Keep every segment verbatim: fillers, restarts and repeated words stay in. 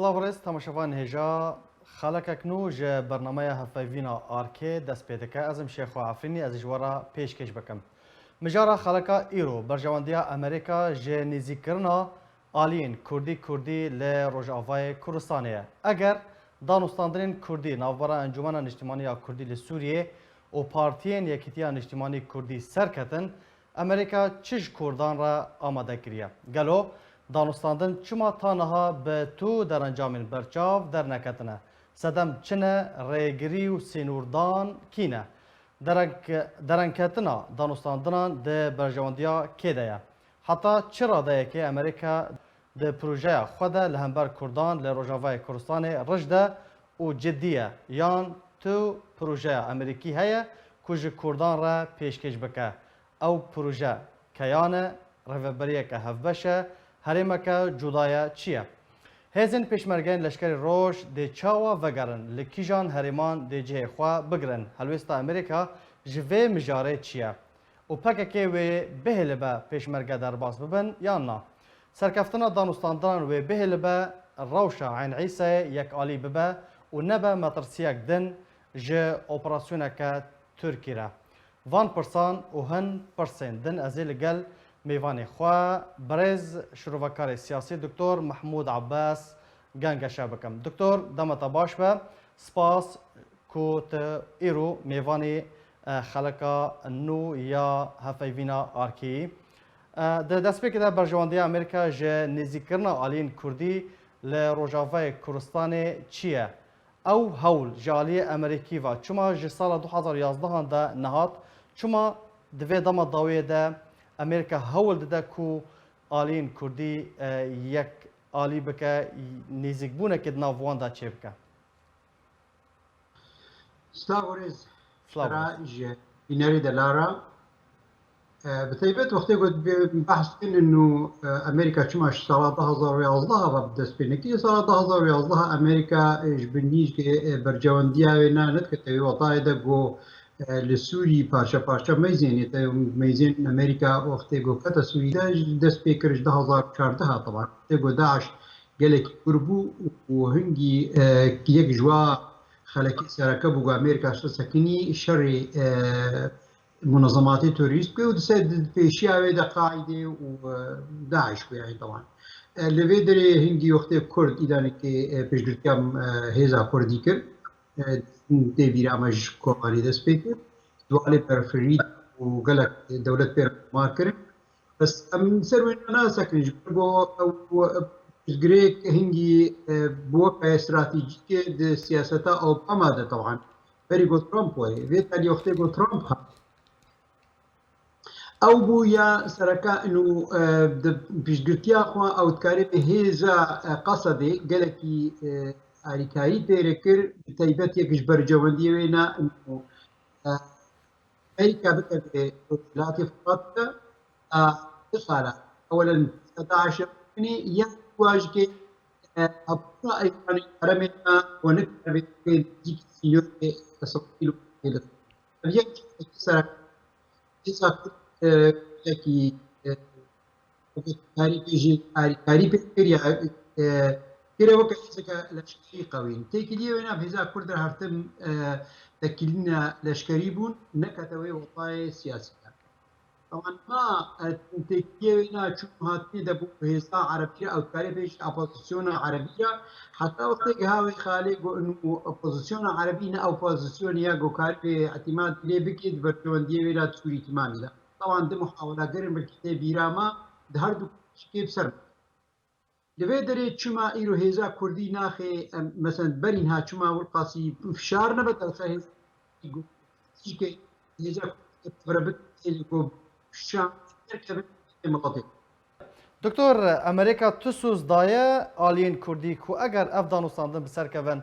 Silav rêz temaşevan hêja, xelekek nû ji bernameya hevpeyvîna Arkê dest pê dike. Ez im Şêxo Efrînî, ez ji we re pêşkêş bikim. Mijara xeleka îro, berjewendiya Amerîka ji nêzîkkirina aliyên Kurdî Kurdî li Rojavayê Kurdistanê ye. Eger danûstandinên Kurdî navbera Encûmena Niştimanî ya Kurdî li Sûriyê û partiyên Yekîtiya Niştimanî Kurdî serketin, Amerîka çi ji Kurdan re amade kiriye? Gelo danûstandin çima ta niha bi tu derencamên berçav derneketine? Sedem çi ne? Rêgirî û sînordan kî ne? Dereng-, derengketina danûstandinan di berjewendiya kê de ye? Heta çi radeyekê Amerîka di projeya xwe de li hember Kurdan li Rojavayê Kurdistanê rij de û cidî ye, yan tu projeya Amerîkî heye ku ji Kurdan re pêşkêş bike? Ew proje keyan e, rêveberiyeke hevbeş e, herêmeke cuda ye, çi ye? Hêzên pêşmergeyên Leşkerê Roj dê çawa vegerin, li kîjan herêman dê cihê xwe bigirin? Helwêsta Amerîka ji vê mijarê çi ye? Û P K K wê bihêlibe pêşmerge derbas bibin yan na? Serkeftina danûstandinan wê bihêlibe rewşa Eyn Îsayê yekalî bibe û nebe metirsiyek din ji operasyoneke Tirkî re? Van pirsan û hin pirsên din ez ê li gel mêvanê xwe, birêz şirovekarê siyasî Doktor Mehmûd Abbas Gengeşe bikim. Doktor, dema te baş be. Spas ku tu îro mêvanê, e, xeleka nû ya hevpeyvîna Arkê yî. E, di destpêkê de berjewendiya Amerîka ji nêzîkkirina aliyên Kurdî li Rojavayê Kurdistanê çi ye? Ew hewl ji aliyê Amerîkî ve çima ji sala du hazar yazdeh de nehat? Çima di vê dema dawiyê de Amerîka hewl dide ku aliyên Kurdî, e, yek alî bike, nêzîkbûnekê di nav wan de çêbike? Silav û rêz. Silav û rêz. Ji bînerê delal re. E, bi taybet wextê ku dibê behs kirin û, e, Amerîka çima ji sala du hazar û yazdeh ve bi dest pê nekiriye. Sala du hazar û yazdeh Amerîka, e, ji bin nîşkê, e, berjewendiya wê ne, nedikete wê wextayê de ku, e, li Sûrî parça parça meyzênê te, meyzên Amerîka wextê ku kete Sûrî de ji dest pê kir ji du hazar û çardeh, teban wextê ku DAIŞ gelekî kûr bû û hingî, e, yek ji wa xelekê sereke bû ku Amerîka ji sekinî şerê, e, munezematê terorîst bike û di ser, di pêşiya wê de Qaîdê û, e, DAIŞ bû, yanî teban. E, li vê derê hingî wextê Kurd îlanekê, e, piştgirtiya, e, hêza Kurdî kir. E, tê bîra me ji komarî dest pê kir. Dualê berfirî û gelek dewlet pê re tomar kirin. Bes em ser wê nasekin ji ber ku ew pirsgirêk hingî, e, bi weke stratejîkê di siyaseta Obama de teban. Berî ku Trump were. Vê talî wextê ku Trump hat. Ew bû ya sereka û, e, di piştgirtiya xwe ew dikarê bi hêza, e, Qesedê gelekî, e, alîkarî pê re kir, bi taybet yek ji berjewendiyê wê ne û, e, Amerîka bikeve Rojhilatê Firat de, a, du xala, ewelen DAIŞ bikinê, yan ku ji ke, e, hevdûna Îranê herêmê de û nikare vê nêzîkî sînorê Îsraîl û Filistin. Ev yek serek hêza Kurd, e, yekî, e, Karî pê jî, karî, karî pê kir ya, e, kire weke hêzeke leşkerî qewîn. Têkiliyê wê nav hêza Kurd re her tim, e, tekilîna leşkerî bûn, nekete wê wextayê siyasî de. Ewanda, e, têkiliyê wê na çûn hatinê de bû hêza Erebî re, ew dikarê pê jî opozisyona Erebî re. Heta wextê giha wê xalê got, û opozisyona Erebî ne ew opozisyonê ya ku karî pê îtîmadî lê bikê, di berjewendiyê wê de sûrî timamî de. Tawan du muhawela girin belkî tê bîra me, di her du çikê bi ser me. Li vê derê çima îro hêza Kurdî naxê, em, mesela berî niha çima wilqasî fişar nebe te ser hêza Kurdî, çike hêza Kurdî tevre bit, tê ku şan derkevin miletê. Doktor, Amerîka tu soz daye aliyên Kurdî ku eger ev danûstandin bi ser kevin,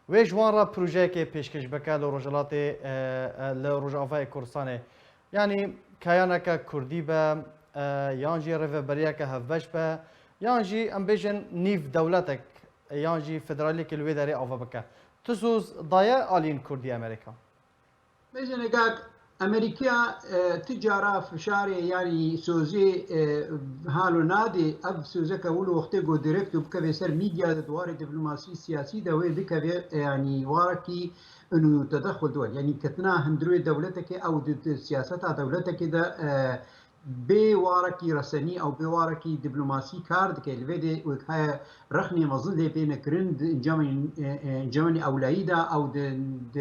wê ji wan re projeyekê pêşkêş bike li Rojhilatê, e, e, li Rojavayê Kurdistanê. Yanî keyaneke Kurdî be, e, yan jî rêveberiyeke hevbeş be, yan jî em bêjin nîv dewletek, e, yan jî federaliyekê li wê derê ava bike. Tu soz daye aliyên Kurdî Amerîka? Bêjin ega Amerîka, e, ti cara fişarê, yanî sozê, e, halo nadê, ev sozeke wilo wextê ku direkt û bikeve ser medya de, di warê diplomasî siyasî de wê dikeve, e, yanî warekî inu tedexul diwe. Yanî ketina hundirê dewletekê ew di, di siyaseta dewletekê de, e, bê warekî resenî ew bê warekî diplomasî kar dike. Li vê de wek heye rexnê mezin lê bêne kirin di encamên, e, e, encamên ewleyî de ew di, di,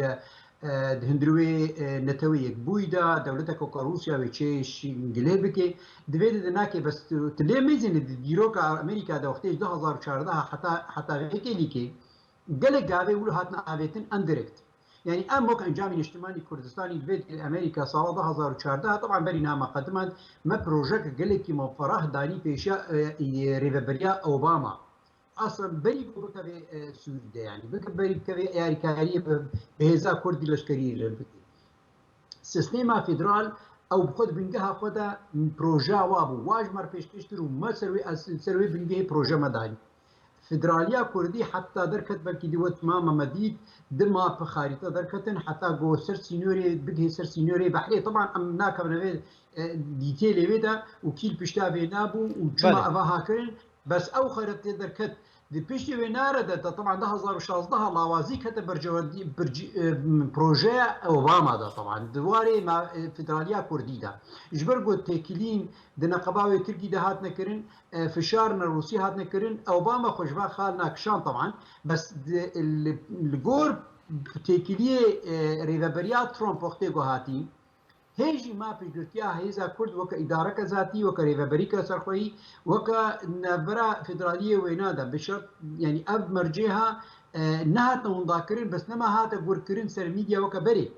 e, di hundirê, e, Netewê Yekbûyî de dewleteke weke Rûsya wê çê şî-, gilê bike. Di vê de, de nake bes tu, tu lê mêzîne di dîroka Amerîka de wextê ji du hazar û çardeh heta, heta vê kêlîkê gelek gavê wilo hatin avêtin indirekt. Yanî em wek Encamê Niştimanî Kurdistanî li vê Amerîka sala du hazar û çardeh, teban berî niha me qedimand, me projeke gelekî me ferah danî pêşiya, e, e, rêveberiya Obama. Aslen berî ku bikeve, e, Sûrî de, yanî bike-, berî bikeve alîkariyê bi, bi hêza Kurdî leşkerî re bike. Sîstema federal ew bi xwe di bingeha xwe de projeya wa bû. Wa ji me re pêşkêş kir û me ser wê, ser wê bingehê proje me danî. Federaliya Kurdî heta derket belkî di wet ma me dît, di map xarîte derketin, heta ku ser sînorê, bigihê ser sînorê behrê. Teban em nakevine vê, e, dîtêlê wê de û kî li pişta vê nabû û çima Belê. eva ha kirin. Bes ew xarîte derket. Di piştî wê nare de, de teban du hazar û şazdeh lawazî kete bercewendî, birci-, e, projeya Obama de teban. Di warê ma, e, federaliya Kurdî de. Ji ber ku têkilîn di neqeba wê Tirkî de hatine kirin, e, fişar ne Rûsî hatine kirin, Obama xwe ji van xal nakişand teban. Bes di, li, li gor têkiliyê, e, rêveberiya Trump wextê ku hatî, hê jî ma piştgirtiya hêza Kurd weke îdareke zatî, weke rêveberîke serxweyî, weke navbera federaliyê wêna de bi şert, yanî ev mercêha, e, nehatine windakirin, bes nema hate gurkirin ser medya weke berê.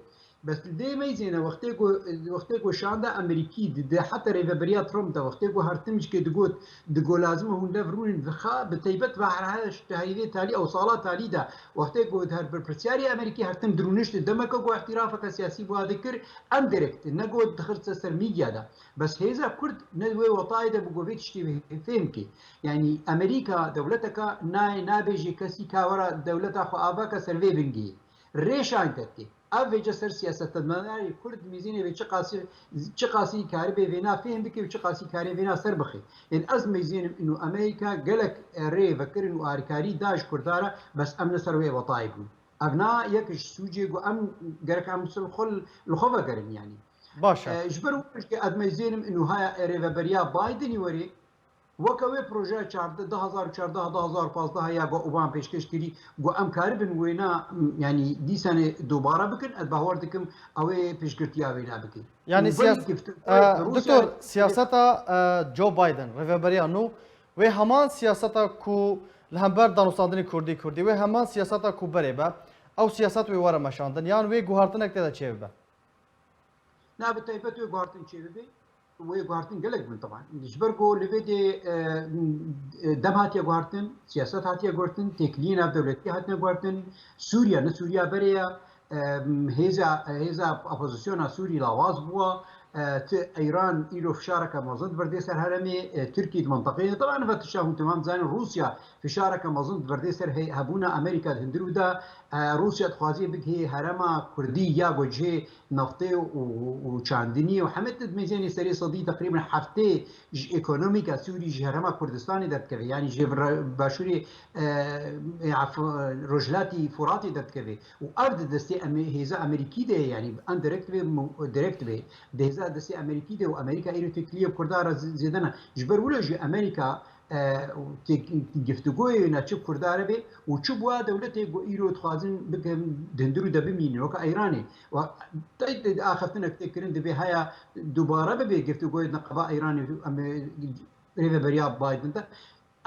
Bes li dê meyzêne wextê ku, wextê ku şanda Amerîkî di, di heta rêveberiya Trump de, wextê ku her tim jikê digot, di go lazim e hûn lev rûnin, bi xa-, bi teybet ve her, her ji heyvê talî ew sala talî de, wextê ku her berpirsiyarê Amerîkî her tim dirûnişt, demeke ku îhtîrafeke siyasî bi wa dikir, em direkt, ne ku dixirte ser medya de. Bes hêza Kurd ne wê wetayê de bi ku vê tiştî fê-, fêm kê. Yanî Amerîka dewleteka nayê nabêjê kesî ka wera dewleta xwe ava ke ser vê bingehê. Rêşan kete. Ev vêce ser siyasetmedarê Kurd mîzînê vê çiqasî, çiqasî karibê vêna fêm bike û çiqasî karê vêna ser bixe. Ên ez meyzênim ino Amerîka gelek rê vekirin û alîkarî da ji Kurda re, bes em ne ser wê wetayê bûn. Ev na yek ji sûcê ku em gerek em li xwe, li xwe vegerin yanî. Baş e. E, ji ber wê jî ez meyzênim ino haya rêveberiya Bidenî werê, weke wê projeya çardeh, du hazar û çardeh, du hazar û pazdeh ya ku Obama pêşkêş kirî, ku em karibin wêna, m, yanî dîsanê dubare bikin, ez bawer dikim ew ê piştgirtiya wêna bike. Yanî Û siyas-, belkî gift-, e, Rûsya doktor, siyaseta, e, Joe Biden, rêveberiya nû, wê heman siyaseta ku li hember danûstandinê Kurdî, Kurdî, wê heman siyaseta ku berê be, ew siyaset wê were meşandin, yan wê guhartinek tê de çêbibe? Na, bi taybet wê guhartin çêbibe. Wê guhartin gelek bin teban. Ji ber ku li vê dê, e, e, dem hatiye guhartin, siyaset hatiye guhartin, têkiliyên navdewletî hatine guhartin, Sûriye, ne Sûriya berê ya, e, hêza, hêza opozisyona Sûrî lawaz bûwa, e, ti Îran îro fişareke mezin divirdê ser herêmê, e, Tirkî di mintaqeyê de. Teban ve tişta hûn temam dizanin, Rûsya fişareke mezin divirdê ser hey-, hebûna Amerîka di hundir û de, e, Rûsya dixwazê bigihê herêma Kurdî ya ku cihê neftê û, û çandinî û hemê tu dimêzênî serê sedî teqrîben heftê ji ekonomîka Sûrî ji herêma Kurdistanê derdikeve, yanî ji re-, başûrê, e, e, af-, Rojhilatî Furatê derdikeve. Û ev di destê Ame-, hêza Amerîkî de ye, yanî indirekt vê mu-, direkt vê. Di hêza destê Amerîkî de û Amerîka îro têkiliyê Kurda re zi-, zêde ne. Ji ber wilo jî Amerîka e, û tê-, giftugoyê ne çi Kurda re bê û çi bûa dewletê ku îro dixwazin bikin di hundir û de bimînin, weke Îranê. Wa-, tey-, tey-, axiftinek tê kirin, dibê haya dubare bibe giftugoyê neqeba Îranê û em ê rêveberiya Biden de.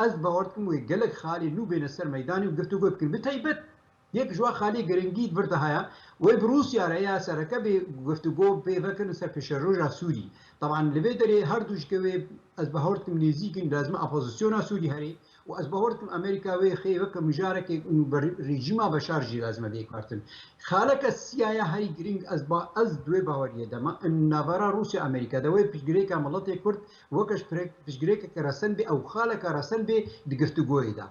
Ez bawer dikim wê gelek xalê nû bêne ser meydanê û giftugoy bikin. Bi taybet Yek ji wan xalê giringî di vir de heye, wê bi Rûsya re ya sereke bê giftugo pê vekirin ser pêşeroja Sûrî. Teban li vê derê her du jike wê ez bawer dikim nêzîk in, lazim e opozisyona Sûrî herê û ez bawer dikim Amerîka wê xê weke mijarekê û ber-, rejîma Beşar jî lazim e bê guhartin. Xaleke siyaya herî giring ez ba-, ez di wê baweriyê de me, in navbera Rûsya Amerîka de wê piştgirêka miletê Kurd weke ji pirek-, piştgirêkeke resen bê ew xaleke resen bê di giftugoyê de.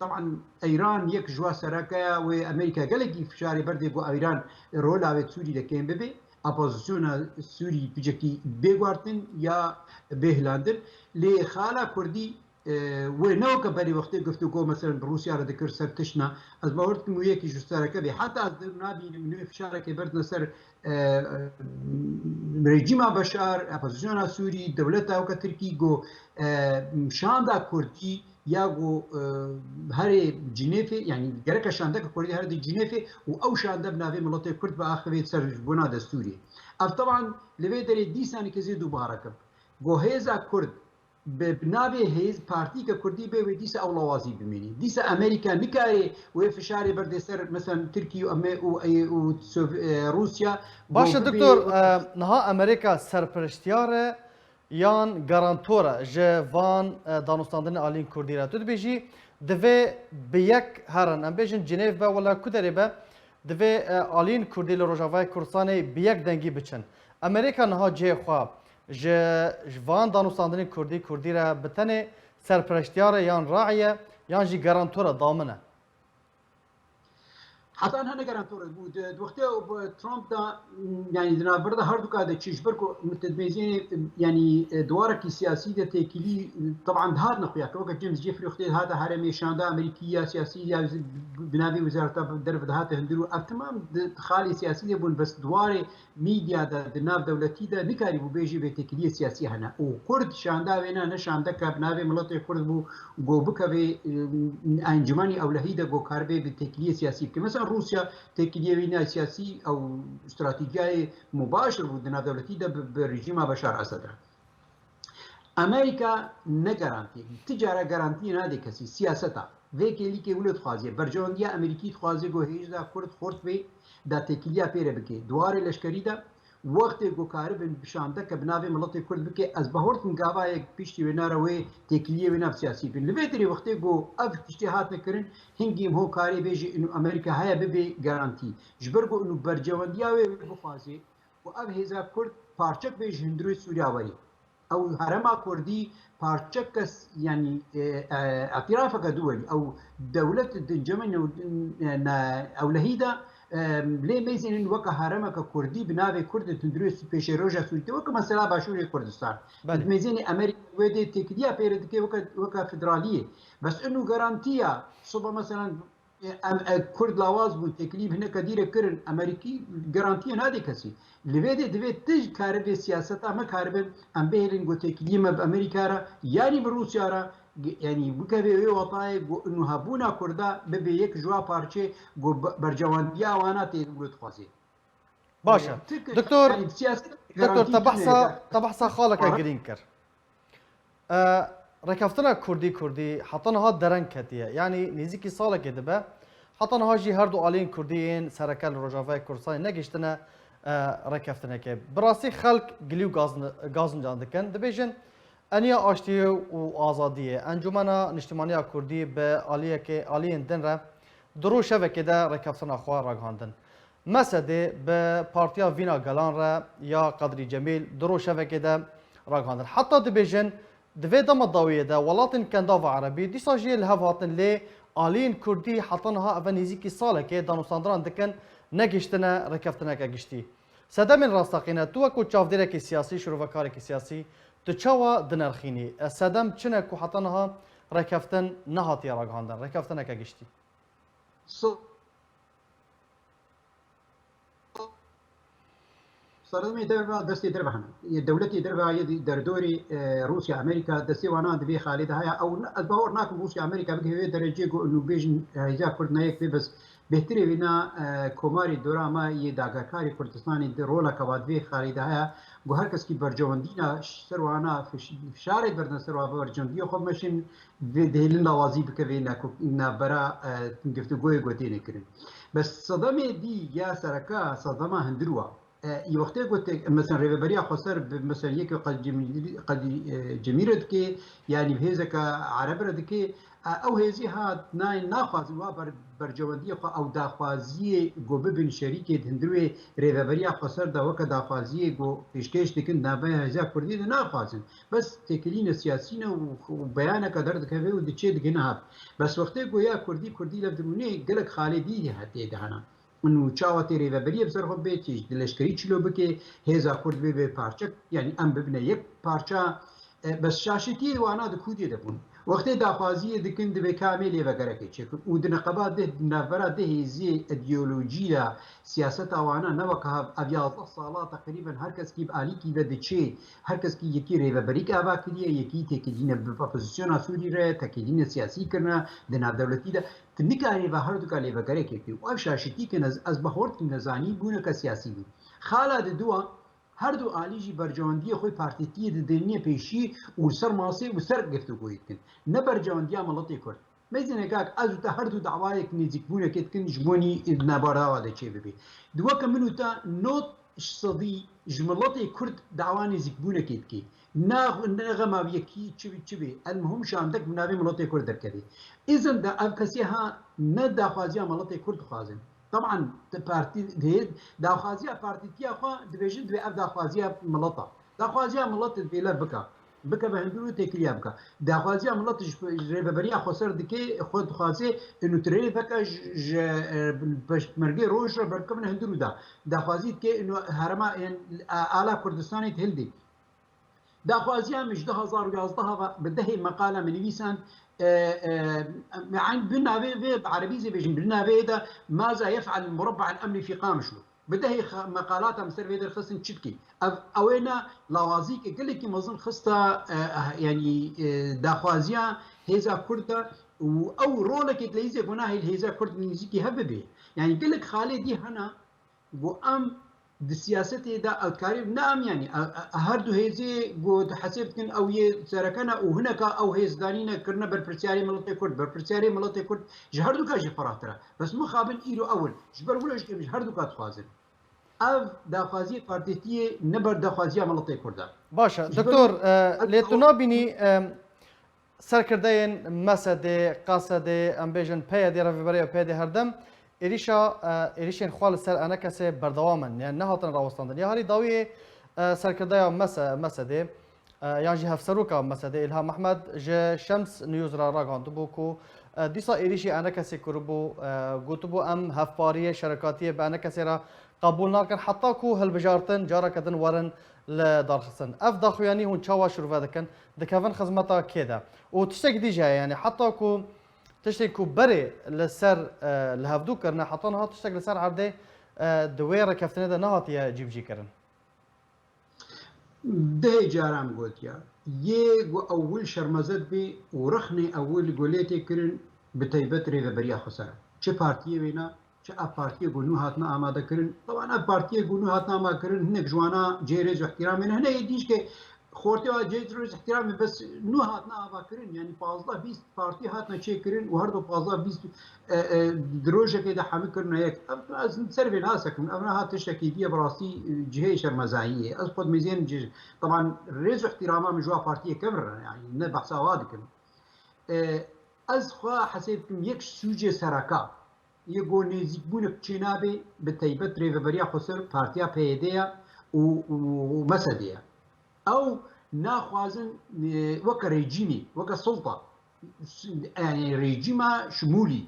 Teban Îran yek ji wa sereke ya wê Amerîka gelekî fişarê berdê ku Îran rola wê di Sûrî de kêm bibe. opozisyona Sûrî picekî bê guartin ya bê hilandin. Lê xala Kurdî, e, wê ne weke berî wextê guftûgo, meselen, bi Rûsya re dikir ser tiştna. Ez bawer dikim wê yekî ji sereke bê. Heta ez nabînim nû fişarekê berdine ser, e, rejîma Beşar, opozisyona Sûrî, dewleta weke Tirkî, ku, e, şanda Kurdî ya ku, e, herê Cinêfê, yanî gereke şandeke Kurdî here di Cinêfê û ew şande bi navê Miletê Kurd biaxivê ser ji bona destûrê. Ev teban li vê derê dîsa nike zê dubare kir. Ku hêza Kurd bi, bi navê hêz partîke Kurdî bê wê dîsa ew lawazî bimînî. Dîsa Amerîka nikarê wê fişarê berdê ser, mesela, Tirkî û Ame-, û, û Sov-, e, Rûsya. Baş e, ku bibê doktor, wek e, niha Amerîka serpereştiyar e yan garantor e ji van, e, danûstandinên aliyên Kurdî re? Tu dibêjî, divê bi yek herin, em bêjin Cinêv be wela ku derê be, divê, e, aliyên Kurdî li Rojavayê Kurdistanê bi yek dengî biçin. Amerîka niha cihê xwe ji, ji van danûstandinên Kurdî, Kurdî re bi tenê serpereştiyar e yan raî ye yan jî garantor e, damin e? Heta niha ne garantor bû. Di, di wextê Trump de, yanî di navbera de herduka de çi, ji ber ku min te dimêzênê, yanî, e, duwarekî siyasî de têkilî, teban dihatine xuya, ke weke James Jeffrey wextê dihate herêmê, şanda Amerîkî ya siyasî ya bi, bi navê Wezareta Derve dihate hundir û ev temam di xalê siyasî de bûn, bes duwarê mîdya de, di nav dewletî de nikarîbû bêjî vê têkiliyê siyasî hene. Û Kurd şanda wêna ne şandeke bi navê Miletê Kurd bû, go bikevê, e, encûmenî ewlehî de, go karibê bi têkiliyê siyasî bike. Mesela Rûsya têkiliyê wî ne siyasî ew stratejiyayê mubaşir bû di nav dewletî de bi, bi rejîma Beşar Esed re. Amerîka ne garantî, ti cara garantiyê nade kesî, siyaseta. Vê kêlîkê wilo dixwaze. Berjewendiya Amerîkî dixwaze ku hêza Kurd xurt bê, da têkiliya pê re bike. Di warê leşkerî de, wextê ku karibin bi şandeke bi navê Miletê Kurd bike, ez bawer dikim gava yek piştî wê nare wê têkiliyê wê nav siyasî bin. Li vê derê wextê ku ev tiştê hatine kirin, hingî em ho karê bêjî û Amerîka heye bibe garantî. Ji ber ku û berjewendiya wê bixwaze ku ev hêza Kurd parçek bê ji hundirê Sûriya werî. Ew herêma Kurdî parçeke s-, yanî, e, e, îtirafeke dû werî. Ew dewlet di cemên ew, e, ne, ewlehî de, e, lê mêzênin weke herêmeke Kurdî bi navê Kurd di tundurê Sû-, pêşeroja Sûrî de, weke mesela Başûrê Kurdistan. Belê. Mêzênê Amerîka wê dê têkiliya pê re dike weke, weke federaliyê. Bes inu garantiya soba, mesela, Em, e, Kurd lawaz bûn, têkilî bi hineka dîrek kirin, Amerîkî garantiyê nadê kesî. Li vê dê divê ti karibê siyaseta me karibin, em bihêlin ku têkiliyê me bi Amerîka re, yanî bi Rûsya re, g-, yanî bikeve wê watayê ku inu hebûna Kurda bibe yek ji wa parçê ku be-, berjewendiya wana tê wilo dixwazê. Baş e. Doktor, yanî siyaset doktor, garantî te tune behsa, ye. Te behsa xaleke Ara- girîng kir. E, rêkeftina Kurdî Kurdî heta niha dereng ketiye. Yanî nêzîkî salekê dibe, heta niha jî her du aliyên Kurdî yên sereke li Rojavayê Kurdistanê negihiştine, e, rêkeftinekê. Bi rastî xelk gilî û gazn-, gazincan dikin. Dibêjin, Eniya Aştiyê û Azadiyê, Encûmena Niştimaniya Kurdî bi aliyekê, aliyên din re di rojevekê de rêkeftina xwe ragihandin. Mesedê bi Partiya Vîna Gelan re ya Qedrî Cemîl di rojevekê de ragihandin. Heta dibêjin, di vê dema dawiyê de welatên Kendava Erebî dîsa jî li hev hatin, lê aliyên Kurdî heta niha eve nêzîkî salekê danûstandinan dikin, negihiştine rêkeftineke giştî. Sedemên rasteqîne, tu wekû çavdêrekî siyasî, şirove-, karekî siyasî, tu çawa dinerxînî? E, sedem çi ne ku heta niha rêkeftin nehatiye ragihandin, rêkeftineke giştî? So-, Sedemê derve destê derve hene. Yê dewletê derve yê derdorê, e, Rûsya, Amerîka, destê wana di vê xalê de heye. Ew ne, ez bawer nakim Rûsya, Amerîka bigihê wê derecê ku inu bêjin, e, hêza Kurd ne yek bê, bes bêhtirê wê na, e, komarê dora me yê dagirkarê Kurdistanê di roleke va di vê xalê de heye, ku her kes kî bercewendîna ser wana fiş-, fişarê berdine ser wa, bercewendiyê xwe meşin, vê dihêlin lawazî bike vê neku-, navbera, e, giftûgoyê ku têne kirin. Bes sedemê dî ya sereka sedema hundir wa. E, yê wextê ku te, mesela, Rêveberiya Xweser bi, mesela, yekê Qedî Cemîlî, Qedî, e, Cemîlî re dike, yanî bi hêzeke Ereb re dike, e, ew hêzî ha nayên naxwazin wa ber-, bercewendiyê xwe, ew daxwaziyê ku bibin şerîkê di hundirê Rêveberiya Xweser de weke daxwaziyê ku pêşkêş dikin navbeya hêza Kurdî de naxwazin. Bes têkilîne siyasî ne û, û beyaneke derdikeve û diçê digihine hat. Bes wextê ku ya Kurdî, Kurdî lev dimûnê gelek xalê dî tê de hene. û çawa tê rêveberiyê bi ser xwe bê, tê di leşkerî çilo bike, hêza Kurd bê, bê parçe, yanî em bibine yek parça. E, bes şaşetiyê wana di kûdê de bûn. Wextê daxwaziyê dikin, divê ka em ê lêvegerekê çêkin. Û di neqeba deh, di navbera deh hêzê îdeolojî de siyaseta wana ne weke hev, ev yazdeh sala teqrîben her keskî bi alîkî ve diçê, her keskî yekî rêveberîk ava kiriye, yekî têkilîne bi opozisyona Sûrî re, têkilîne siyasî kirine di navdewletî de. Tu nikarî ve herduka lêvegerekê bî. Û ev şaşitî kin ez, ez bi hort nezanî bûneke siyasî bû. Xala di dua, her du alî jî bercewendiyê xwe partîtiyê didênîne pêşî û ser masê û ser geftogoyê dikin. Ne bercewendiya miletê Kurd. Meyzîne kak, ez û te her du dawayek nêzîkbûnekê dikin ji bo nî di navbera de çê bibe. Di weke min û te nod sedî ji miletê Kurd dawa nêzîkbûnekê dike. Na, ne xema yekî çi, çi bê. El muhim şandek bi navê miletê Kurd derkeve. Îzin de ev kesê ha ne daxwaziya miletê Kurd dixwazin. Taban, ti partî, dê, daxwaziya partîtiya xwe dibêjin, divê ev daxwaziya mileta. Daxwaziya milet divê lev bika. Bikeve hundir û têkiliya bika. Daxwaziya milet ji, ji rêveberiya xweser dike, xwe dixwaze, inu tirê veke ji, ji, e, peşmergê roj re berkevine hundir û da. Daxwazî dike, inu herema, ên, a-, ala Kurdistanê hildê. Daxwaziya min ji du hazar û yazdeh ve bi dehê meqala min nivîsand, e, e, me eyn bi navê vê, bi erebî zê bêjin, bi navê de ماذا يفعل المربع الأمني في قامشلو. Bi dehê xe-, meqalata min ser vê derxistin çi dikî? Ev, ew ê ne lawazî ke gelekî mezin xista, e, e, yanî, e, daxwaziya hêza Kurd de û ew rolekê dileyîzê gunahê li hêza Kurd nêzîkî hev bibe. Yanî gelek xalê dî hene, Got, em di siyasetê de ew dikarî ne em, yanî, e, e, her du hêzê got hesêb dikin ew yê sereke ne û hineka ew hêz danîne kirine berpirsiyarê miletê Kurd. Berpirsiyarê miletê Kurd ji her du ka jî firahtir e. Bes mixabin îro ew in. Ji ber wilo jî em ji her du ka dixwazin. Ev daxwaziyê partîtiyê ne ber daxwaziya miletê Kurd e. Baş e. Ji ber Doktor, e, lê tu nabînî, e, Serkirdeyên MSD'ê, KSD'ê, em bêjin PYD'ê, Rêveberiya PYD'ê herdem êrîşa, e, êrîşên xwe li ser ENKS'ê berdewam in, yani nehatin rawestandin. Ya herî dawiyê, e, serkirdeya MSD'ê, e, yan jî hevseroka MSD'ê Îlham Ehmed ji Şems News re ragihandibû ku, e, dîsa êrîşî ENKS'ê kiribû, e, gotibû, em hevpariyê, şerekatiyê bi ENKS'ê re qebûl nakin, heta ku hilbijartin careke din werin li darxistin. Ev daxuyanî hûn çawa şirove dikin? Dikevin xizmeta kê de? Û tiştek dî jî heye, yanî heta ku tiştê ku berê li ser, e, li hevdû kirine, heta niha tiştek li ser erdê, e, di wê rêkeftinê de nehatiye cîbicîkirin. Dehê caran gotiya, yê ku ewil şermezet bî û rexnê ewil ku lê tê kirin, bi taybet Rêveberiya Xweser. Çi partiyê wêna, çi ev partiyê ku nû hatine amadekirin. Teban ev partiyê ku nû hatine amadekirin, hinek ji wana cihê rêz û ihtiramê ne, hinek ê dî jî ke xortê wa cihê rêz û ihtiramê bes nû hatine avakirin. Yanî pazdeh bîst partî hatine çêkirin û her du pazdeh bîst, e, e, di rojekê de hemî kirine yek. Ev, ez ser vê nasekim. Ev niha tiştekî dî ye, bi rastî, e, cihê şermezayî ye. Ez xwe dimêzênim cihê, teban rêz û ihtirama min ji wa partiyê kevir e, yanî ne behsa wa dikim. E, ez xwe hesê dikim yek sûcê sereka yê ku nêzîkbûnek çênabe, bi taybet Rêveberiya Xweser, Partiya PYD'ê ye û, û, û MSD'ê ye. Ew naxwazin, e, weke rejîmê, weke sulta, s-, yanî rejîma şimûlî,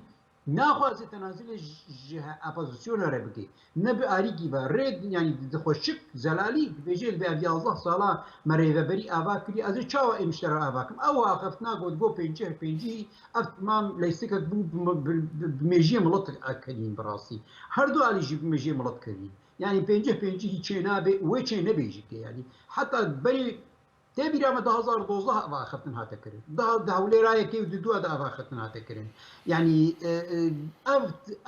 naxwaze tenazilê ji, ji he-, opozisyona re bike. Ne bi arîkî ve rê, yanî dixwe şik, zelalî, dibêje li vê ev yazdeh sala me rêveberî ava kiriye, ez ê çawa êm ji te re ava kim? Ew axiftina got, got pêncî pêncî, ev temam leystikek bû, bi, bi, bi, bi mêjiyê milet ekenîn bi rastî. Her du alî jî bi mêjiyê milet kenîn. Yanî pêncî pêncî hî çê nabe, wê çê nebêjike yanî. Heta berê tê bîra me du hazar û dozdeh ev axiftin hate kirin. Daha di Hewlêra yekê û di dua de ev axiftin hate kirin. Yanî, e, e, ev,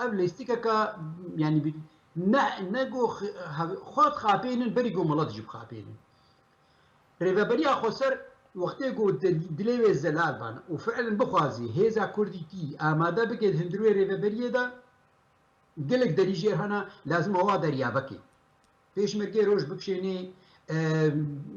ev lêstikeke, yanî bi-, ne, ne go xi-, hev-, xwe dixapênin, berî go milet jî bixapênin. Rêveberiya Xweser wextê ku di-, dilê wê zelal ban û fiilen bixwazî hêza kurdîtî amade bike di hundirê rêveberiyê de, gelek derî jêr hene, lazim e wa derya vekê. Pêşmergê roj bikişênê, e,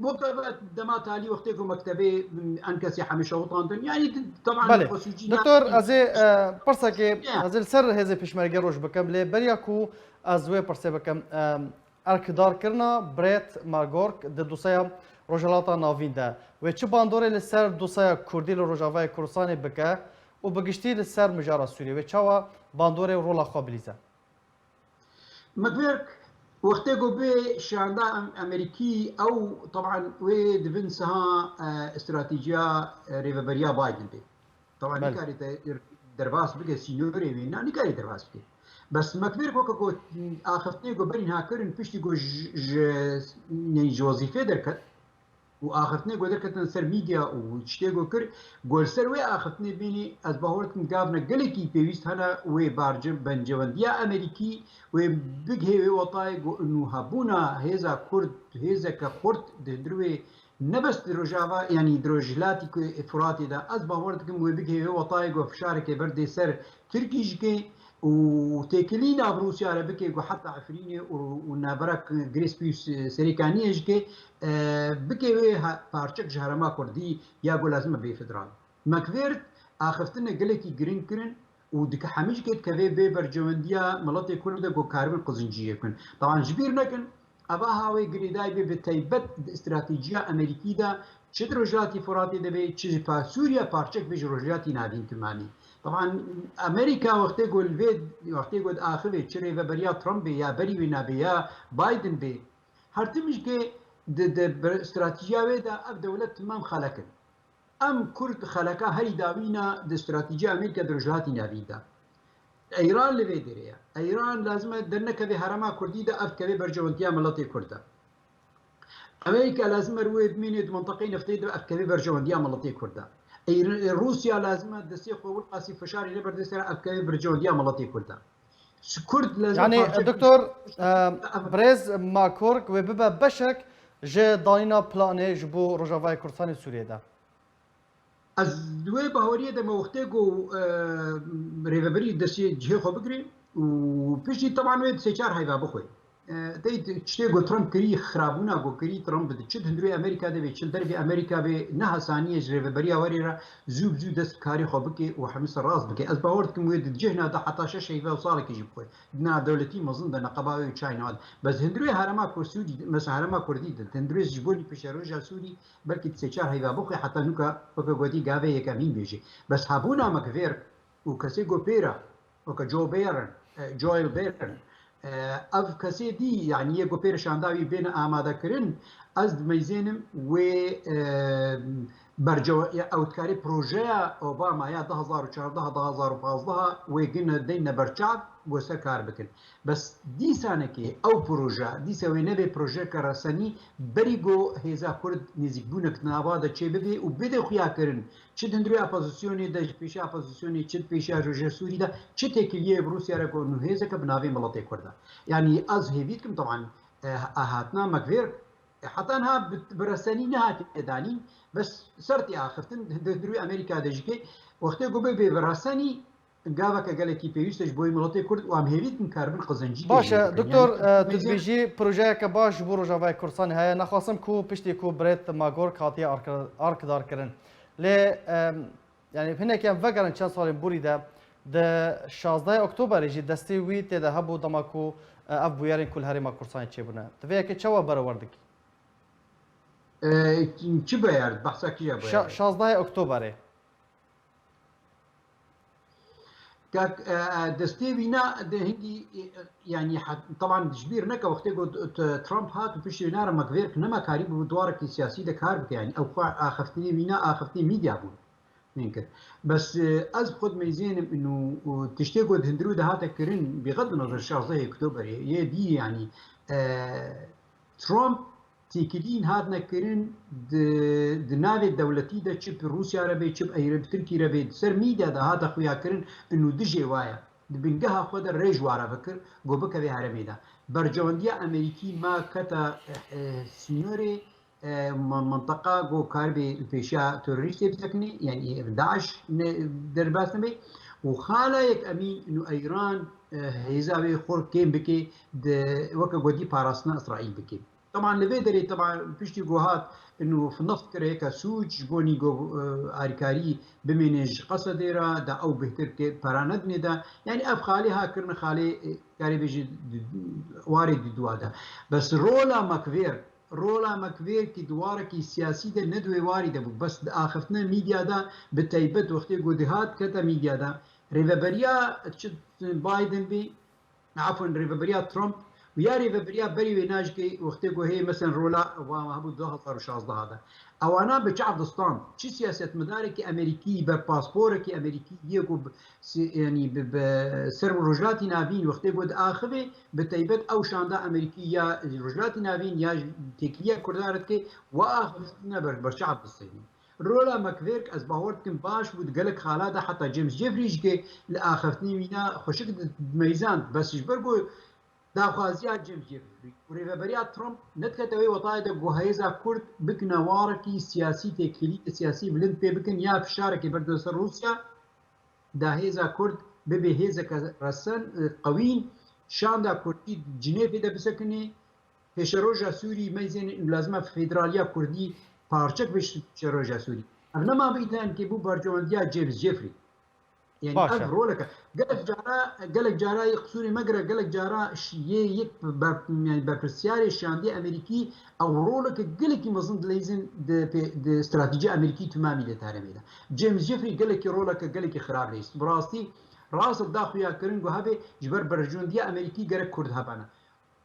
weke ve dema talî wextê ku mektebê, em, ENKS'ê hemî şewitandin. Yanî di-, teban Belê. xwe sûcî Doktor, nakin. ez ê, e, pirsekê, Ya. ez ê li ser hêzê Pêşmergê roj bikim, lê beriya ku ez wê pirsê bikim, e, Erkdarkirina Brett McGurk di dosyeya Rojhilata Navîn de, wê çi bandorê li ser dosyeya Kurdî li Rojavayê Kurdistanê bike û bi giştî li ser mijara Sûriyê, wê çawa bandorê û rola xwe bilîze? Mekverk wextê ku bê şanda em-, Amerîkî ew, teban wê di bin siha, e, stratejiya, e, rêveberiya Biden bê. Teban Belê. Nikarî te derbas bike sînorê wê, na nikarî derbas bike. Bes Mekverk weke ku axiftinê ku berî niha kirin, piştî ku ji, ji, yanî ji wezîfê derket, û axiftinê ku derketin ser medya û tiştê ku kir, ku li ser wê axiftinê bînî, ez bawer dikim gavne gelekî pêwîst hene wê barci bencewendiya Amerîkî wê bigihê wê wetayê ku nû hebûna hêza Kurd, hêzeke xurt di hundir wê ne bes di Rojava, yanî di Rojhilatî ku Firatê de, ez bawer dikim wê bigihê wê wetayê ku fişarekê berdê ser Tirkî jike û têkilî nav Rûsya re bike ku heta Efrînê û, û navbera Grêspî û Serêkaniyê jike, e, bike wê he-, parçek ji herêma Kurdî ya ku lazim e bê federal. Mekvêrd axiftinê gelekî giring kirin û dike hemî jike dikeve bê bercewendiya miletê Kurd de ku karibin qizinciyê bikin. Teban ji bîr nekin, eva ha wê girêdayî bê bi taybet di stratejiya Amerîkî de çi di Rojhilatî Firatê de bê, çi ji pa-, Sûriya parçek bê ji Rojhilatî Navîn kimanî. Teban Amerîka wextê ku li vê, wextê ku diaxivê çi rêveberiya Trump bê ya berî wê nabê ya Biden bê, her tim jikê di, di bi-, stratejiya wê de ev dewlet timam xelek in. Em Kurd xeleka herî dawîn e di stratejiya Amerîka di Rojhilatî Navîn de. Îran li vê derê ye. Îran lazim e dernekeve herêma Kurdî de, ev dikeve berjewendiya miletê Kurd de. Amerîka lazim e wê bimîne di minteqeyê neftê de, ev dikeve berjewendiya miletê Kurd de. Îr-, Rûsya lazim e destê xwe wilqasî fişarê neberde ser, ev dikeve berjewendiya miletê Kurd de. Kurd lazim e Yani, parçek Doktor, e, Birêz Makork wê bibe beşek ji danîna planê ji bo Rojavayê Kurdistanê Sûriyê de. Ez di wê baweriyê de me wextê ku, e, rêveberî destê cihê xwe bigirê û piştî teban wê di sê çar heyva bixwe. E, tey tiştê ku Trump kirî, xirabûna ku kirî Trump, di çi di hundirê Amerîka de bê, çi li dervê Amerîka bê, ne hesanî ye ji rêveberiya werê re zû bi zû dest bi karê xwe bike û hemî ser rast bike. Ez bawer dikim wê di cihna de heta şeş heyva û salekê jî bixwe. Di navdewletî mezin de neqeba wê û çay newad. Bes hundirê herêma Kur-, Sûrî, mesela herêma Kurdî de, hundirê ji bo nîpêşeroja Sûrî belkî di sê çar heyva bixwe, heta nûka weke gotî gavê yekemîn bêjî. Bes hebûna Mekvêrk û kesê ku pêra, weke Joe Biden, e, Joel Biden, e, ev kesê dî, yanî yê ku pêra şanda wî bêne amadekirin, ez dimeyzênim wê, e, bercewe-, ya ew dikarê projeya Obama ya du hazar û çardeh, du hazar û pazdeh wê gine deyne berçav, ku ser kar bikin. Bes dîsanekê ew proje, dîsa wê nebe projeyeke resenî, berî ku hêza Kurd nêzîkbûnek di nava de çêbibe û bide xuyakirin, çi di hundirê opozisyonê de, ji pêşiya opozisyonê, çi di pêşiya Rojhilatê Sûrî de, çi têkiliyê bi Rûsya re ku nû hêzeke bi navê miletê Kurd e. Yanî ez hêvî dikim, teban, e, hatina Mekvêrk, e, heta niha bi, bi resenî nehatiye danîn, bes ser tê axiftin, di, di hundirê Amerîka de jî ke wextê ku bibe bi resenî, gaveke gelekî pêwîst e ji bo miletê Kurd û em hêvî dikin karibin qizincî Baş e, Doktor, e, tu dibêjî projeyeke baş ji bo Rojavayê Kurdistanê heye. Nexwasim ku piştî ku Birêz Makork hatiye ark-, arkdar kirin. Lê, e, yanî hinekî em vegerin çend salên borî de, di şazdehê Oktoberê jî destê wî tê de hebû dema ku, e, ev bûyerên ku li Herêma Kurdistanê çêbûne. Tu vê yekê çawa berewer dikî? E, çi bûyer? Behsa kî ya bûyer? Şa-, şazdehê Oktoberê. Kak, e, e, destê wîna de hingî, e, e, yanî, teban ji bîr neke wextê ku t-, t-, Trump hat û piştî wîna re Mekvêrk nema karî bû di warekî siyasî de kar bike. Yanî ew xwe axiftinê wîna, axiftinê medya bûn. Min kir. Bes, e, ez bi xwe dimeyzênim û, û tiştê ku di hundirê de hate kirin, bîxet bi nazar şazdehê Oktoberê, yê dî, yanî, e, Trump têkilîn hatine kirin di, di navê dewletî de, çi bi Rûsya re bê, çi bi Ey-, bi Tirkî re bê, di ser medya de hate xuya kirin, û dijê wa ye. Di bingeha xwe de rêj wa re bikir, ku bikeve herêmê de. Bercewendiya Amerîkî ma kete, e, e, sînorê, e, min-, minteqa ku karibê li pêşiya terorîstê bisekine, yanî DAIŞ ne, derbas nebe. Û xala yek emîn û Îran, e, hêza wê xwe kêm bike, di, weke gotî parastina Îsraîl bike. Teban li vê derê, teban piştî ku hat û fineft kire yeke sûc ji bo nîgo, e, alîkarî bimîne ji Qesedê re, da ew bêhtir ke pera nedinê de. Yanî ev xalê ha kirine xalê, e, karê bêjî di, warê di dua de. Bes rola Mekvêrk, rola Mekvêrkî di warekî siyasî de ne di wê warî de bû. Bes di axiftina medya de, bi taybet wextê ku dihat kete medya de, rêveberiya çi Biden bî, afwan, rêveberiya Trump Û ya rêveberiya berî wê najikê wextê ku hê, mesen, rola wan hebû du hezar û şazdeh de. Ewana bi çav distan, çi siyasetmedarekî Amerîkî, ber pasporekî Amerîkî yê ku bi, si-, yanî bi, bi ser Rojhilatî Navîn wextê ku diaxive, bi taybet ew şanda Amerîkî ya Rojhilatî Navîn ya têkiliya Kurda re dike, wa axiftina ber, ber çav distêne. Rola McGurk ez bawer dikim baş bû, di gelek xala de heta James Jeffrey jî ke li axiftinê wîna xweşik di, dimeyzand, bes ji ber ku daxwaziya James Jeffrey û rêveberiya Trump nedikete wê wetayê de ku hêza Kurd bikine warekî siyasî, têkilî siyasî bilind pê bikin ya fişarekê berdin ser Rûsya, da hêza Kurd bibe hêzeke resen, e, qewîn, şanda Kurdî Cinêvê de bisekine, pêşeroja Sûrî meyzên û lazima federaliya Kurdî parçek be ji pêşeroja Sûrî. Ev nema bi îtiham ke bû berjewendiya James Jeffrey. Yani Baş ev e. roleke. Gelek cara, gelek cara yê qisûrê me gire, gelek cara ş-, yê yek ber-, yani berpirsiyarê şandî Amerîkî ew roleke gelekî mezin dileyzin di pê-, di stratejiya Amerîkî timamî de taremê de. James Jeffrey gelekî roleke gelekî xirab leyst. Bi rastî rast da xuya kirin ku hebe ji ber berjewendiya Amerîkî gerek Kurd hebana.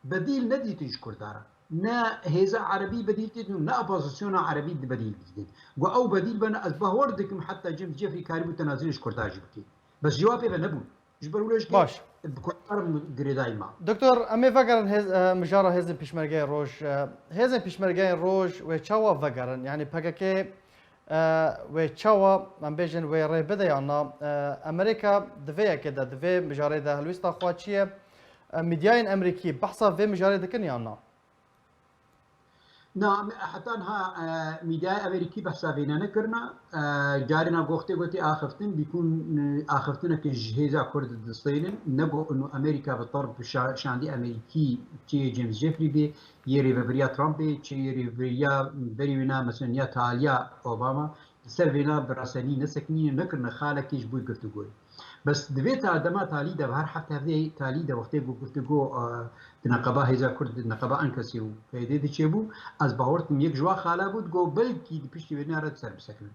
Bedîl nedîtin ji Kurda re. Ne hêza Erebî bedîl tê dûn, ne opozisyona Erebî di bedîl dîtin. Ku ew bedîl bene, ez bawer dikim heta James Jeffrey karîbû tenazulê ji Kurda jî bike. Bes cewabê ve nebûn. Ji ber wilo jî Baş. bi Kurda re girêdayî ma. Doktor, em ê vegerin hêz, e, mijara hêzên pêşmergeyê roj. E, hêzên pêşmergeyên roj wê çawa vegerin? Yani P K K, e, wê çawa, em bêjin, wê rê bide yan na? E, Amerîka di vê yekê de, di vê mijarê de helwîsta xwe çi ye? E, mîdyayên Amerîkî behsa vê mijarê dikin yan na? Na, em, heta niha, e, mîdyaya Amerîkî behsa vêne nekirine. E, carina goxtê gotê axiftin, bîkûn, e, axiftineke ji hêza Kurd distênin. Ne got û Amerîka bi terb şa-, şandî Amerîkî çê James Jeffrey bê, yê rêveberiya Trump bê, çê yê rêveberiya berî wêna, mesela ya taliya Obama, li ser vêna bi resenî nesekinîne, nekirine xalekê ji bo girtîgoyê. Bes di vê ta-, dema talî de, her heft hevdê talî de wextê ku girtîgo, e, di neqeba hêza Kurd, di neqeba Enkesê û P Y D'ê de çêbû, ez bawer dikim yek ji wan xala bû, digot belkî di piştî vê nare di ser bisekinin.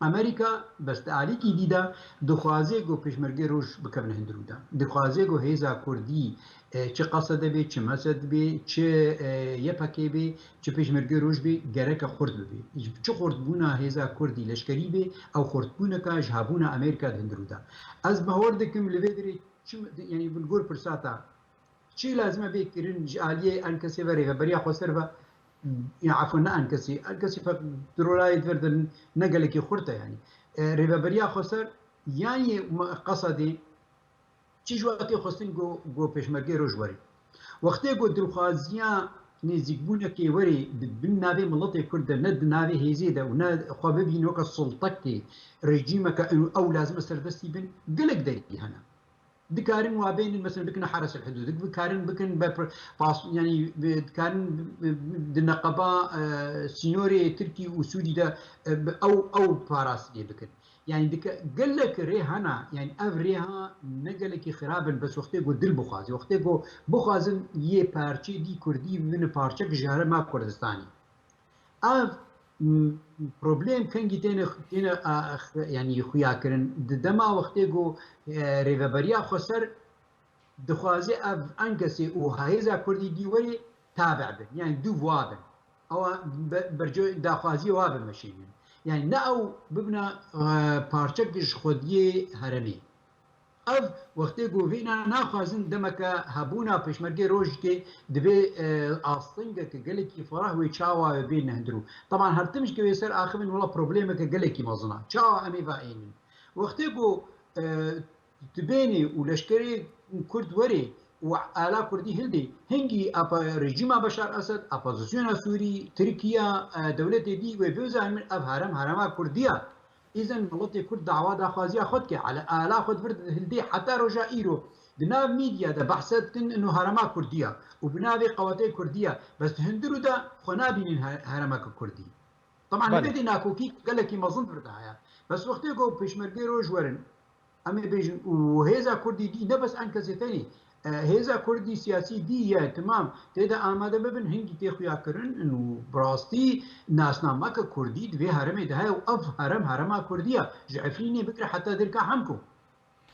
Amerîka, bes di alîkî dî de dixwaze ku Pêşmergê Roj bikevine hundirû de. Dixwaze ku hêza Kurdî, e, çi qesede bê, çi mesed bê, çi, e, Y P G bê, çi Pêşmergê Roj bê, gereke xurt bibe. Ji çi xurtbûna hêza Kurdî leşkerî bê, ew xurtbûneka ji hebûna Amerîka di hundirû de. Ez bawer dikim li vê derê çi, yanî li gor pirsa te, çi lazim e bê kirin ji aliyê Enkesê ve, rêveberiya xweser ve, ya efûn ne Enkesê, Enkesê fe-, di rolayê di vir de ne gelekî xurt e yanî. E, rêveberiya xweser yan yê me-, Qesedê, çi ji we tê xwestin ku, ku Pêşmergê Roj were. Wextê ku dilxwaziya nêzîkbûnekê were di bin navê miletê Kurd de, ne di navê hêzê de û ne xwe bibîn weke sultekê, rejîmeke ew, ew lazim e serdestî bin, gelek derî hene. Dikarin wa bênin, mesela bikine heres el hudûd, dikarin bikin be pr-, pas, yani bi-, dikarin bi-, bi-, di neqeba, e, sînorê Tirkî û Sûrî de, e, bi-, ew, ew parastinê bikin. Yani dike-, gelek rê hena, yani ev rêha ne gelekî xirab in, bes wextê ku dil bixwaze, wextê ku bixwazin yê parçê dî Kurdî bibine parçek ji herêma Kurdistanê. Ev, m, problem kengî têne, têne, a, x-, yani xuya kirin. Di dema wextê ku, e, rêveberiya xweser dixwaze ev Enkesê û hêza Kurdî dî werê tabe bin, yani dû wa bin. Ewa be-, berco daxwaziyê wa bimeşînin. Yani ne ew bibine, e, parçek ji xwediyê herêmê. Ev wextê ku vêna naxwazin demeke hebûna Pêşmergê Rojikê divê, e, astengeke gelekî ferah wê çawa wê bêne hundirû. Teban her tim ji ke wê ser axivin wela problemeke gelekî mezin e. Çawa em ê va ênin? Wextê ku, e, dibênê û leşkerê Kurd werê û ala Kurdî hildê, hingî apa-, rejîma Beşar Esed, opozisyona Sûrî, Tirkiye, e, dewletê dî wê bizanin ev herem herema Kurdî ye. Îzen miletê Kurd dawa daxwaziya xwe dike, ala, ala xwe di vir hildê heta roja îro. Di nav medya de behse dikin ino herema Kurdî ye û bi navê qewetê Kurdî ye. Bes di hundirû de xwe nabînin he-, heremeke Kurdî. Teban Belê. Li vê dê nakokî gelekî mezin di vir de heye. Bes wextê ku Pêşmergê Roj werin, em ê bêjin, û hêza Kurdî dî ne bes Enkesê tenê, e, hêza Kurdî siyasî dî ye, timam, tê de amade bibin, hingî tê xuya kirin û bi rastî nasnameke Kurdî di vê herêmê de heye û ev herem herema Kurdî ye. Ji Efrînê bigire heta Dirka Hemko.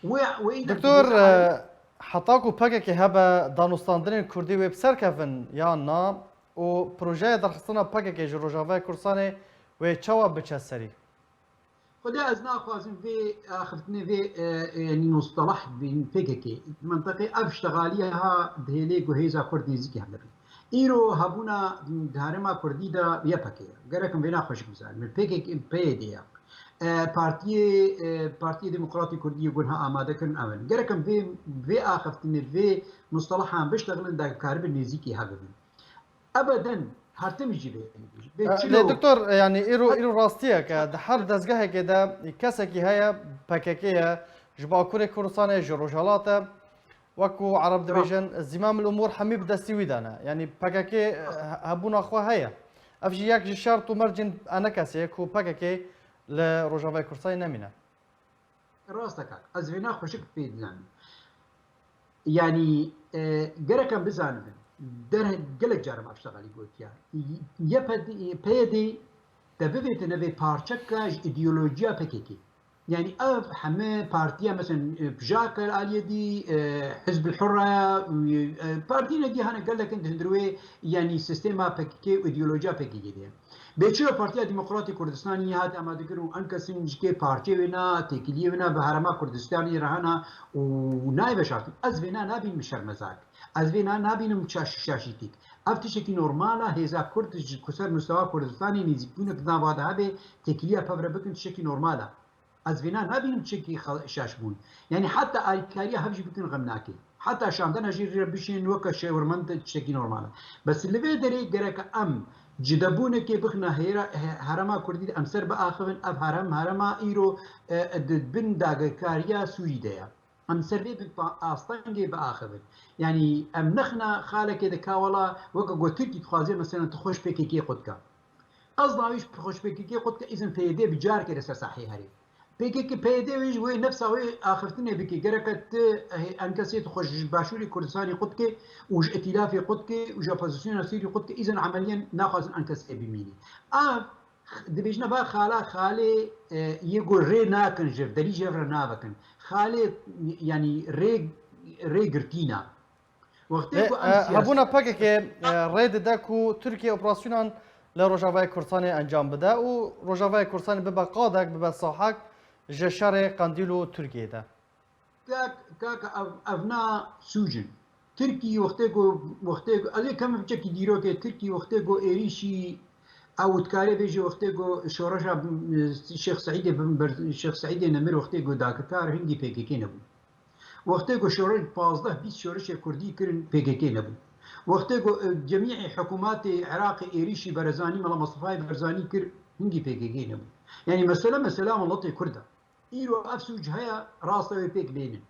Wê, wê î de Doktor, dibêje, e, Heta ku P K K hebe, danûstandinên Kurdî wê bi ser kevin yan na û projeyê derxistina P K K ji Rojavayê Kurdistanê wê çawa biçe serî? Xwedê ez naxwazim vê axiftinê vê, e, e, yanî mustelah bîn P K K. Menteqê ev ştexaliye ha dihêlê ku hêza Kurd nêzîkî hev dibin. Îro hebûna di herêma Kurdî de Y P G ye. Gerek em vêna xweşik bizanin. P K K, P Y D ye. E, Partiyê, e, Partiyê Demokratî Kurdî yê ku niha amade kirin ew in. Gerek em vê, vê axiftinê, vê mustalahan biştexilin, da karibin nêzîkî hev bibin. Ebeden, her tim jî vê. Vê E, çilo lê doktor, e, yanî îro, îro rastiyek e, di her dezgehekê de kesekî heye, P K K ye, ji Bakurê Kurdistanê, ji Rojhilat e. Wek ku Ereb dibêjin, zîmamil umûr hemî bi destî wî de ne. Yanî P K K, e, he-, hebûna xwe heye. Ev jî yek ji şert û mercên enekesê ye ku P K K li Rojavayê Kurdistanê nemîne. Rast e kak. Ez vêna xweşik pê dizanim. Yanî, e, gerek em bizanibin. Der gelek caran ev ştexalî gotiya. Y-, Y P D, P Y D te bivêtine vê parçeka ji îdeolojiya P K K. Yanî ev heme partiya, mesela, e, PJAK aliyê dî, e, Hizb el-Hurre, e, partiyên dî hene gelek in di hundir wê, yanî sîstema P K K û îdeolojiya P K K de ye. Bê çi yo Partiya Demokratî Kurdistanî hate amadekirin û enkesîn ji kê parçeyê wê na, têkiliyê wê na bi herêma Kurdistanê re hene û nayê veşartin. Ez vêna nabînim şermezar. Ez vêna nabînim şaş-, şaşîtîk. Ev tiştekî normal e, hêza Kurd ji ku ser mustewa Kurdistanê nêzîkbûnek di nava de hebe, têkiliya pev re bikin tiştekî normal e. Ez vêna nabînim çekî xel-, şaş bûn. Yanî heta alîkariya hev jî bikin xem nake. Heta şandina jî re bişên weke şêwirmend tiştekî normal e. Bes li vê derê gerek em cidebûnekê bixine hêra-, he-, herêma Kurdî de em ser biaxivin, ev herem, herema îro, e, e, di bin dagirkariya Sûrî de ye. Em ser vê bin pa-, astengê biaxivin. Yanî em nexine xalekê de ka wela weke ku Tirkî dixwaze, mesela, tu xweş P K K qut ke. Ez dawî ji xweş P K K qut ke, îzin P Y D bi carkê li ser sahê herê. P K K, P Y D wê ji wê nefsa wê axiftinê bike. Gereke ti, eh, enkesê tu xwe ji Başûrê Kurdistanê qut ke û ji îtîlafê qut ke û ji opozisyona Sûrî qut ke, îzin emeliyen naxwazin enkesê bimîne. Ev dibêjine va xala, xalê, e, yê ku rê nakin ji derî jev re navekin. Xalê, yanî rê, rê girtîna. Wextê Lê, ku em e, siyaset hebûna P K K, e, rê dide ku Tirkiye operasyonan li Rojavayê Kurdistanê encam bide û Rojavayê Kurdistanê bibe qadek, bibe sahek ji şerê Qendîl û Tirkiyê de. Kak, kak, ev, ev na sûc in. Tirkî wextê ku, wextê ku, ez ê kevim biçekî dîrokê, Tirkî wextê ku êrîşî, ew dikarê bêje wextê ku şoreşa, e, Şêx Seîdê bin ber, Şêx Seîdê Nemir wextê ku dagirkar, hingî P K K nebû. Wextê ku şoreş pazdeh bîst şoreşê Kurdî kirin, P K K nebû. Wextê ku, e, cemî hikûmatê Iraqê êrîşî Barzanî, Mela Mistefayê Barzanî kir, hingî P K K nebû. Yanî mesele, mesele miletê Kurd e. Îro ev sûc heye, rast e wê pêk bênin.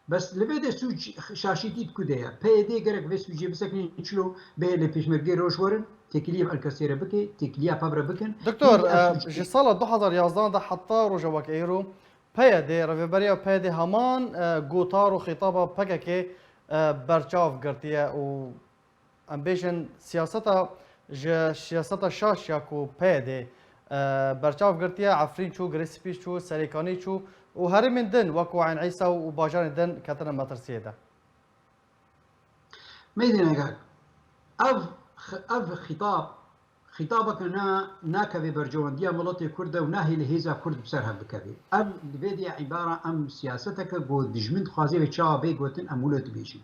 Bes li vê de sûc şaşîtî di ku de ye? P Y D gerek vê sûcê bisekinin, çilo bê lê pêşmergê roj werin, têkiliyê bi enkesê re bike, têkiliya pev re bikin. Doktor, Hingî ev e, sûc ji sala du hazar yazdan de heta roja wek îro, P Y D, rêveberiya P Y D heman, e, gotar û xîtaba P K K, e, berçav girtiye û em bêjin siyaseta, ji siyaseta şaş ya ku P Y D, e, berçav girtiye, Efrîn çû, Girê Spî çû, Serêkanî çû û herêmên din wek ku Eyn Îsa û bajarên din ketine metirsiyê de. Meydîne kak, ev, ev xîtab, xîtabeke na, nakeve berjewendiya miletê Kurd de û nahêle hêza Kurd bi ser hev bikeve. Ev li vê diya îbara em siyaseteke ku dijmin dixwaze vê çawa bê gotin, em wilo dibêjin.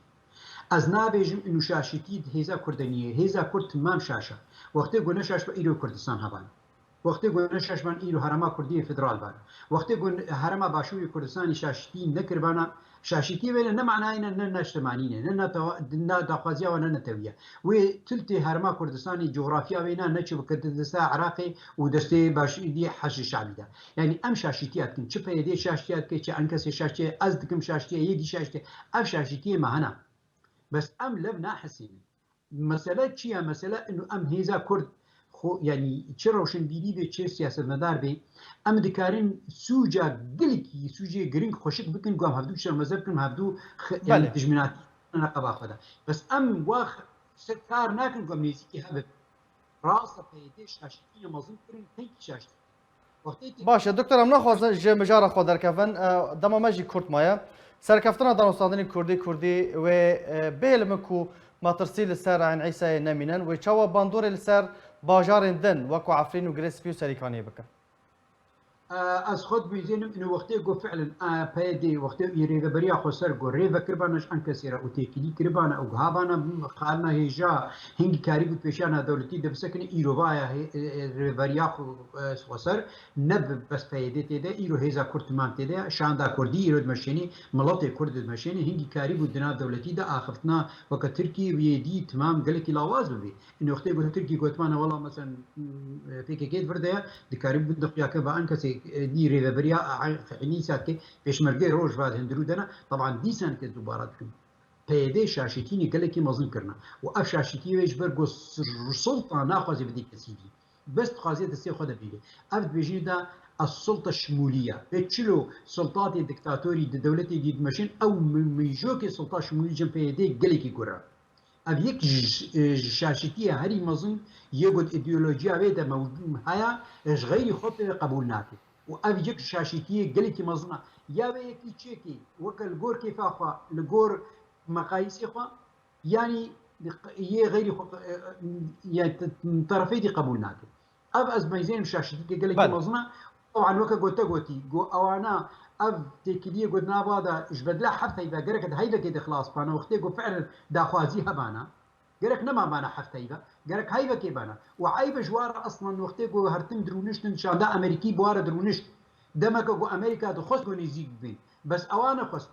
Ez nabêjim inu şaşîtî di hêza Kurd de nîye. Hêza Kurd timam şaş e. Wextê ku ne şaş be, îro Kurdistan heban. Wextê ku ne şaş ban, îro herêma Kurdî yê federal ban. Wextê ku herêma Başûrê Kurdistanê şaşîtî nekiribana, şaşîtiyê wê ne, ne manayê ne, ne neştemanî ne, ne netewa-, ne daxwaziya wan ne netewiye. Wê tiltê herêma Kurdistanê, cografya wê ne, ne çi bike di desta Iraqê û destê Başûrî Heşdê Şabî de. Yanî em şaşîtiya dikin. Çi P Y D şaşîtiya dike, çi enkesê şaşîtiye, ez dikim şaşîtiye, yê dî şaşîtiye. Ev şaşîtiyê me hene. Bes em lev nahesînin. Mesele çi ye? Mesele inu em hêza Kurd xwe, yanî çi rewşenbîrî bê, çi siyasetmedar bê, em dikarin sûca gilikî, sûcê giring xweşik bikin, ku em hevdû şermeze bikin, hevdû xi-, yanî Belê. dijminatî ne qeba xwe de. Bes em wa x-, ser kar nakin ku em nêzîkî hev bibin. Rast e, P Y D şaşîtiyê mezin kirin, tengî şaşî. Baş e, doktor, em naxwazin ji mijara xwe derkevin. E, dema me jî kurt maye. Serkeftina danûstandinê Kurdî Kurdî wê, e, bihêlimin ku metirsî li ser Eyn Îsayê nemînin, wê çawa bandorê li ser bajarên din wekû Efrîn û Girê Spî û Serîkaniyê bikin? E, ez xwe dibîzênim, ino wextê ku fi'len, e, P Y D, wextê û rêveberiya xweser ku rê vekiribana ji Enkesê re û têkilî kiribana û gihabana xalina hêja hingî karî bû pêşiya navdewletî de bisekine, îro vaya hê-, e, e, rêveberiya xwe, e, xweser ne bi bes P Y D tê de, îro hêza Kurd timam tê de, şanda Kurdî îro dimeşênê, miletê Kurd dimeşênê, hingî karî bû di nav dewletî de axiftina weke Tirkiyê û yê dî timam gelekî lawaz bibê. Ino wextê ku Tirkî gotmana wela, meselen, P K K di vir de ye, dikarî bû di xuya ke ba Enkesê, e, dî rêveberiya, e, Eyn Îsa dike, pêşmergê roj va di hundirû de ne. Teban dîsan ke dubara dikim. P Y D şaşîtînê gelekî mezin kirine. Û ev şaşîtiyê wê ji ber ku s-, sulta naxwaze bidê kesî dî. Bes dixwaze destê xwe de bîne. Ev dibêjin de ez sulta şimûlî ye. Vê çilo sultatê diktatorî di dewletê dî dimeşin, ew mi-, mijokê sulta şimûlî cem P Y D gelekî gur e. Ev yek ji, ji şaşîtiyê herî mezin yê got îdeolojiya wê de mewcûd heye, ji xeyrî xwe pê qebûl nake. Û ev yek ji şaşîtiyê gelekî mezin e. Ya wê yekî çêkê, weke li gor kêfa xwe, li gor meqayîsê xwe, yanî yê xeyrî xwe, e, e, ya te-, terefê dî qebûl nake. Ev ez meyzênim şaşîtîkê gelekî Belê. mezin e. Teban weke gote gotî, got ewana ev têkiliyê got nava de ji bedla heft heyve gerek di heyvekê de xilas bana, wextê got fi'len daxwazî hebana. Gerek nemabana heft heyve, gerek heyvekê bana. Û eybe ji wa re eslan wextê got hertim dirûniştin, şanda Amerîkî bi wa re dirûnişt. Demeke got Amerîka dixwest got nêzîk bibin. Bes ewa nexwest.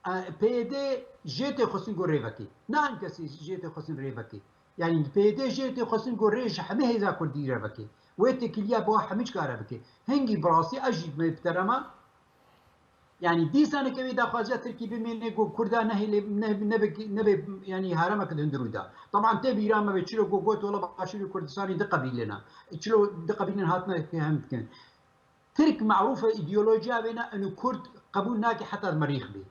E, P Y D jê tê xwestin ku rê vekê. Ne Enkesê jê tê xwestin rê vekê. Yanî P Y D jê tê xwestin ku rê ji hemî hêza Kurdî re vekê. Wê têkiliya bi wa hemî çika re bike. Hingî bi rastî ez jî me bi terema. Yanî dîsaneke wê daxwaziya Tirkî bimêne ku Kurda nehêlê, ne, nebe, nebe, yanî herêmek di hundirû de. Teban tê bîra me be çilo ku got wela Başûrê Kurdistanê di qebîlên e. Çilo di qebîlên hatine hem dikin. Tirk merûf e, îdeolojiya wê ne, û Kurd qebûl nake heta merîx bê.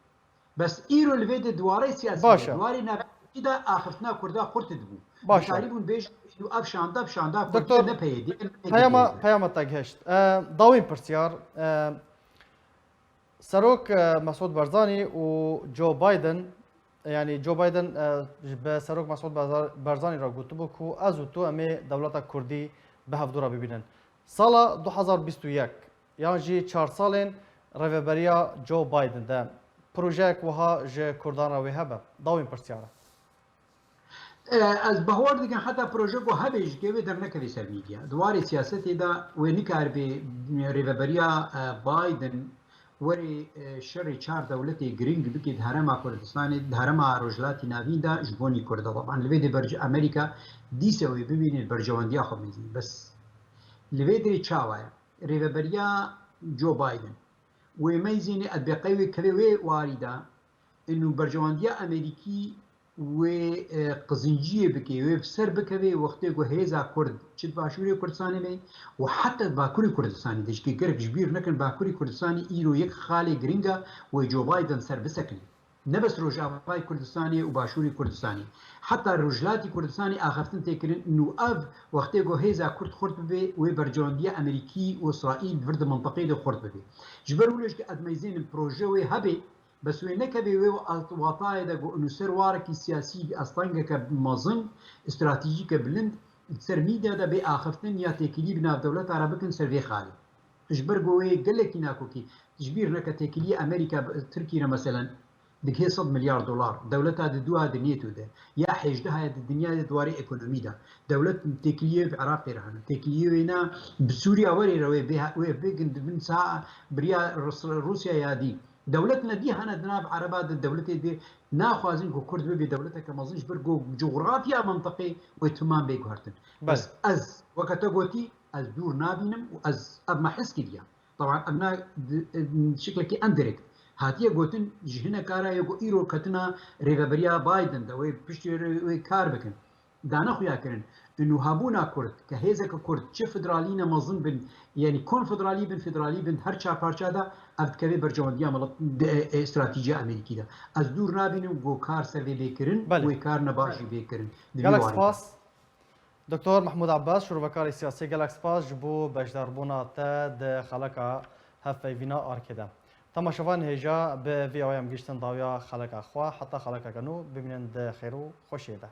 Bes îro li vê de di warê siyasî Baş de, e. di warê navdewletî de axiftina Kurda xurt dibû. Baş e. Dikarîbûn bêjin, û ev şanda, bi şanda Kurdiya Doktor, ne P Y D, ne peyama, P K K. peyama te gihişt. E, dawîn pirsyar, e, Serok, e, Mesûd Barzanî û Joe Biden, yanî Joe Biden, e, ji be Serok Mesûd Barzar-, Barzanî re gotibû ku ez û tu em ê dewleta Kurdî bi hevdû re bibînin. Sala du hazar bîst û yek, yan jî çar salên rêveberiya Joe Biden de projeyek wiha ji Kurdan re wê hebe? Dawîn pirsyar e. E, ez bawer dikim heta proje ku hebe jî ke wê dernekeve ser medya. Di warê siyasetê de wê nikaribe rêveberiya, e, Biden were, e, şerê çar dewletê giring bike di herêma Kurdistanê, di herêma Rojhilatî Navîn de ji bo nî Kurda. Teban li vê dê berc-, Amerîka dîse wê bibîne berjewendiya xwe mezin. Bes li vê derê çawa ye? Rêveberiya Joe Biden wê meyzînê edbeqey wê kevê wê warî de, inu berjewendiya Amerîkî wê, e, qizinciyê bike, wê bi ser bikeve wextê ku hêza Kurd çi di Başûrê Kurdistanê be û heta di Bakurê Kurdistanê de, ji ke gerek ji bîr nekin, Bakurê Kurdistanê îro yek xalê giring e, wê Joe Biden ser bisekine. Ne bes Rojavayê Kurdistanê û Başûrê Kurdistanê, heta Rojhilatî Kurdistanê axiftin tê kirin, nû ev wextê ku hêza Kurd xurt bibe, wê berjewendiya Amerîkî û Îsraîl vir di mintiqê de xurt bibe. Ji ber wilo jî ez meyzênim proje wê hebe, bes wê nekeve wê watayê de ku nû ser warekî siyasî astengeke mezin, stratejîke bilind, li ser medya de bê axiftin ya têkilî bi nav dewleta re bikin ser vê xalê. Ji ber ku wê gelekî nakokî, ji bîr neke têkiliyê Amerîka bi Tirkî re meselen, digihê sed milyar dolar, dewleta di dua di NATO de, ya hêjdeha ye di dinyayê de di warê ekonomî de. Dewlet têkiliyê bi Iraqê re hene. Têkiliyê wê ne bi Sûriya werê re wê bê, wê bêgin di bin saha biriya Rus-, Rûsya ya dî. Dewlet ne dî hene di nav Ereba de, dewletê dê naxwazin ku Kurd bibe dewleteke mezin ji ber ku cografya mentiqê wê timam bê guhertin. Bes Belê. ez, weke te gotî, ez dûr nabînim û ez ev me hez kiriye. Teban ev ne di, di şiklekî indirekt hatiye gotin, ji hineka re ye ku îro ketina rêveberiya Biden de wê piştî wê, wê kar bikin. Dane xuya kirin. Û hebûna Kurd, ke hêzeke Kurd çi federalî ne mezin bin, yanî konfederalî bin, federalî bin, her çar parça de ev dikeve berjewendiya milet, de, e, stratejiya Amerîkî de. Ez dûr nabînim ku kar ser vê bê kirin, Belê. wê kar ne baş jî bê kirin. Di vî Gelek warî de. spas. Doktor Mehmûd Abbas, şîrovekarê siyasî, gelek spas ji bo beşdarbûna te di xeleka hevpeyvîna arkê de. Temaşevanên hêja, bi vî awayê em gihîştin dawiya xeleka xwe. Heta xelekeke nû, bimînin di xêr û xweşiyê de.